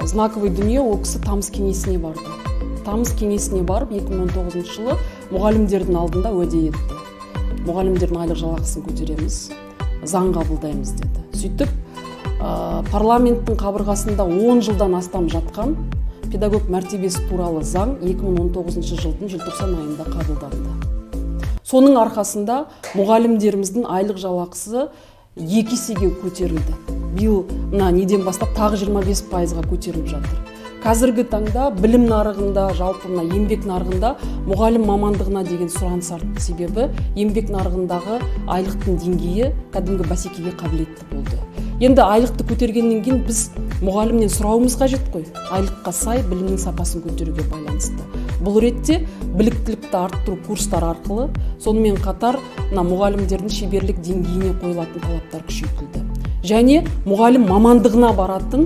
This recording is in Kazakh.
Знаковый дүние: ол кісі Тамыз кеңесіне барды. Тамыз кеңесіне барып, 2019 жылы мұғалімдердің алдында уәде етті: мұғалімдердің айлық жалақысын көтереміз, заң қабылдаймыз деді. Сөйтіп, парламенттің қабырғасында 10 жылдан астам жатқан педагог мәртебесі туралы заң 2019 жылдың желтоқсан айында қабылданды. Соның арқасында мұғалімдеріміздің айлық жалақысы 2 есеге көтерілді. Биыл мына неден бастап тағы 25%-ға көтеріліп жатыр. Қазіргі таңда білім нарығында, жалпы мына еңбек нарығында мұғалім мамандығына деген сұраныс артты, себебі еңбек нарығындағы айлықтың деңгейі кәдімгі бәсекеге қабілетті болды. Енді айлықты көтергеннен кейін біз мұғалімнен сұрауымыз қажет қой, айлыққа сай білімнің сапасын көтеруге байланысты. Бұл ретте біліктілікті арттыру курстары арқылы, сонымен қатар мына мұғалімдердің шеберлік деңгейіне қойылатын талаптар күшейтілді және мұғалім мамандығына баратын